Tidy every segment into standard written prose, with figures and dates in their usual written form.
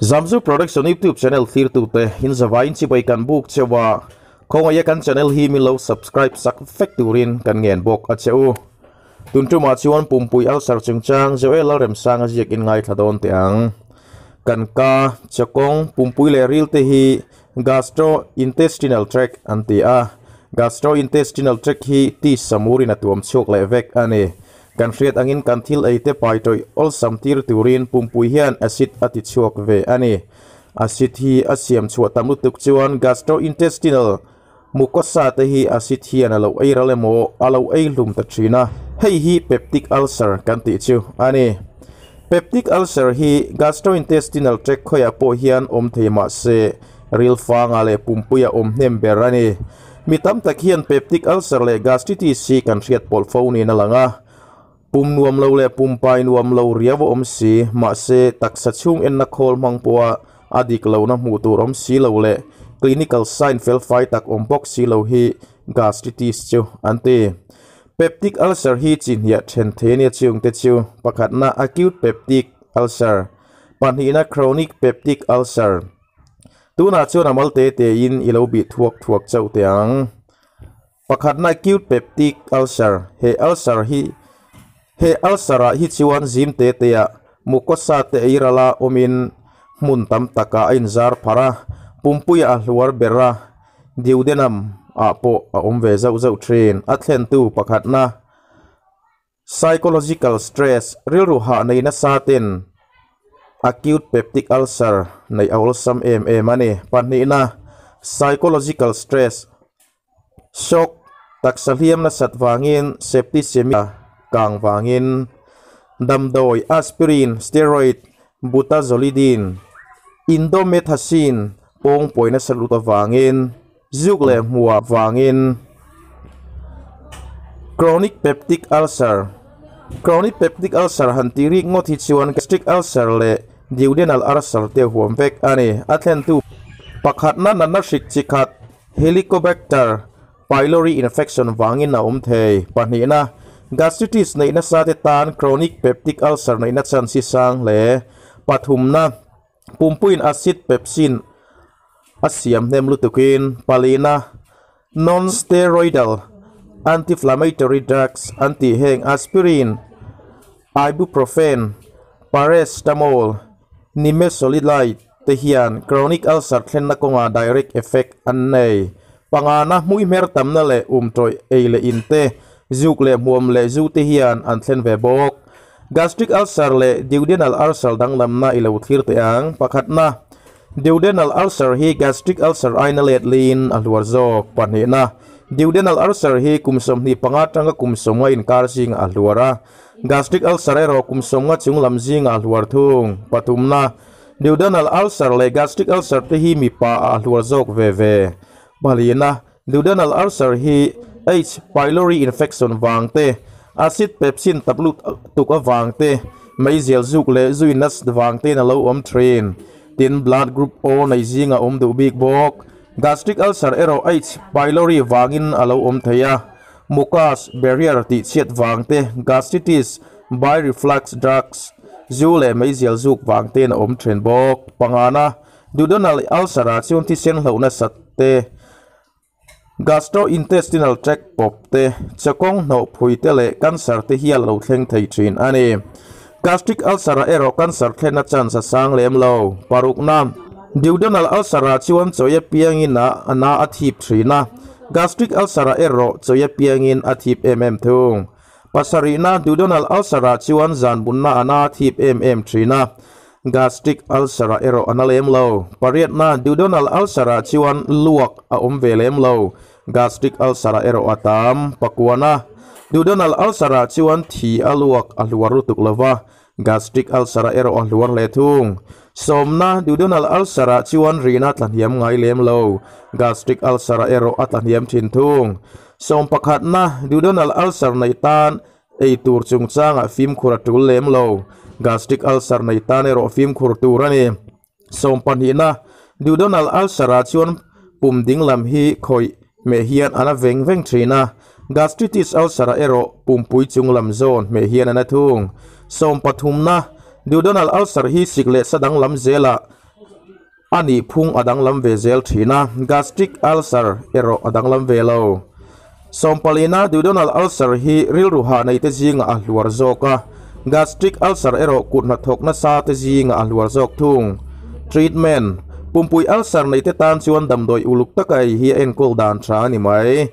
Zamzu Production YouTube channel thlirtute in zavaiin chibai kan buk cheu a, khawngaih a kan channel hi min lo subscribe sak vek turin kan ngen bawk a che u. Tun tumah chuan pumpui ulcer chungchang Joel Lalremsanga ziak in ngaithla dawn teh ang. Kan ka, chawkawng, pumpui leh ril te hi Gastrointestinal tract an ti a, gastrointestinal tract hi tisa murin a tuam chhuak leh vek a ni. Kan hriat angin kan thil ei te pai tawih awlsam tir turin pumpui hian acid a ti chhuak ve a ni. Acid hi a siam chhuah tam lutuk chuan gastrointestinal mucosa te hi acid hian a lo ei ral emaw a lo ei hlum ta thin a, hei hi peptic ulcer kan tih chu a ni. Peptic ulcer hi gastrointestinal tract khawiah pawh hian awm thei mah se ril fanga leh pumpuia awm hnem ber a ni. Mi tam tak hian peptic ulcer leh gastritis hi kan hriat pawlh fo niin a lang a. Pum nuam lo leh pumpai nuam lo riau a awm si, mahse taksa chhung enna khawl hmang pawha a dik lohna hmuh tur awm si lo leh clinical sign felfai tak awm bawk si lo hi gastritis chu an ti. Peptic ulcer hi chi hniah then thei a nia chungte chu, pakhatna acute peptic ulcer, pahnihna chronic peptic ulcer. Tunah chuan a mal te tein i lo bih thuak thuak chauh teh ang. Pakhatna acute peptic ulcer, he ulcer hi he ulcer ah hi chuan zim te teah mucosa te ei rala awmin hmun tam takah a inzar pharh a, pumpuiah a hluar ber a, duodenum ah pawh a awm ve zauh zauh thin. A thlentu pakhatna Psychological stress, rilru hah nei nasa ten acute peptic ulcer neih a awlsam em em a ni. Pahnihna, psychological stress, shock, taksa hliam nasat vangin, septicemia kang vangin, damdawi, aspirin, steroid, butazolidine, indomethacin, pawng pawi nasa lut avangin, Zuk leh hmuah vangin Chronic peptic ulcer Chronic peptic ulcer han tih rik ngawt hi chuan gastric ulcer leh duodenal ulcer te huam vek a ni. A thlentu pakhatna natna hrik chi khat Helicobacter pylori infection vangin a awm thei. Pahnihna, gastritis neih nasa te tan chronic peptic ulcer neihna chance hi sang hle. Pathumna, Pumpuiin acid pepsin a siam hnem lutukin palina non-steroidal anti-inflammatory drugs an tih heng aspirin, ibuprofen, paracetamol, nimesulide te hian chronic ulcer thlenna kawngah direct effect an nei. Pangana hmuihmer tamna leh umtawih ei leh in te, zuk leh hmuam leh zu te hian an thlen ve bawk. Gastric ulcer leh duodenal ulcer danglamna i lo thlir teh ang. Pakhatna, duodenal ulcer hi gastric ulcer aina let liin a hluar zawk. Pahnihna, duodenal ulcer hi kum 25 atanga kum 50 inkar zingah a hluar a, gastric ulcer erawh kum 50 chung lam zingah a hluar thung. Pathumna, duodenal ulcer leh gastric ulcer te hi mipa ah a hluar zawk ve ve. Palina, Duodenal ulcer hi H. Pylori infection vang te, acid pepsin tap lut tuk avang te, meizial zuk leh zui nats vang tein a lo awm thin. Tin, blood group O nei zinga awm duh bik bawk. Gastric ulcer erawh H. Pylori vangin a lo awm thei a, mucus barrier tih chhiat vang te, gastritis, bile reflux drugs, zu leh meizial zuk vang tein a awm thin bawk. Pangana, Duodenal ulcer ah chuan thisen hloh nasat te, gastrointestinal tract pawp te, chawkawng hnawh phui te leh cancer te hial lo thleng thei thin a ni. Gastric ulcer ah erawh cancer thlenna chance a sang lem lo. Parukna, Duodenal ulcer ah chuan chawi apiangin a a na a thip thin a, gastric ulcer ah erawh chawi apiangin a thip em em thung. Pasarihna, Duodenal ulcer ah chuan zan bunna a na a thip em em thin a, Gastric ulcer ah erawh a na lem lo. Pariatna, Duodenal ulcer ah chuan luak a awm ve lem lo. Gastric ulcer ah erawh a tam. Pakuana, Duodenal ulcer ah chuan thi a luak a hluar lutuk lo va, gastric ulcer ah erawh a hluar hle thung. Sawmna, Duodenal ulcer ah chuan rihna a tlahniam ngai lem lo. Gastric ulcer ah erawh a tlahniam thin thung. Sawmpakhatna, Duodenal ulcer nei tan Ei tur chungchangah fimkhur a tul lem lo. Gastric ulcer nei tan erawh fimkhur tur a ni. Sawmpahnihna, Duodenal ulcer ah chuan pum ding lam hi khawih hmeh hian a na veng veng thin a. Gastritis ulcer ah erawh pumpui chung lam zawn hmeh hian a na thung. Sawmpathumna, Duodenal ulcer hi sik leh sa danglam zelah A nih phung a danglam ve zel thin a, gastric ulcer erawh a danglam ve lo. Sawmpalina duodenal ulcer hi rilru hah nei te zingah a hluar zawk a, gastric ulcer erawh kut hnathawk nasa te zingah a hluar zawk thung. Treatment, Pumpui ulcer nei te tan chuan damdawi uluk taka ei hi a enkawl dan tha a ni mai.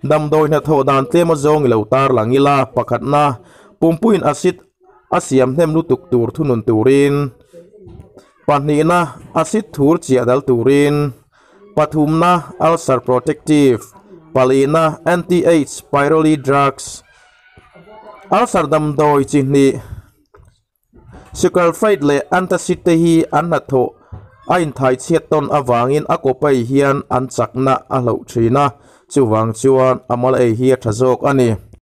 Damdawi hnathawh dan tlem a zawng i lo tarlang ila, pakhatna, pumpuiin acid a siam hnem lutuk tur thunun turin, Pahnihna, acid thur chiah dal turin. Pathumna, ulcer protective. Palihna, anti-H pylori drugs. Ulcer damdawi chi hnih, sucralfate leh antacid te hi an hnathawh a inthai chhiat tawn avangin a kawp ei hian an chakna a hloh thin a, chuvang chuan a mal ei hi a tha zawk a ni.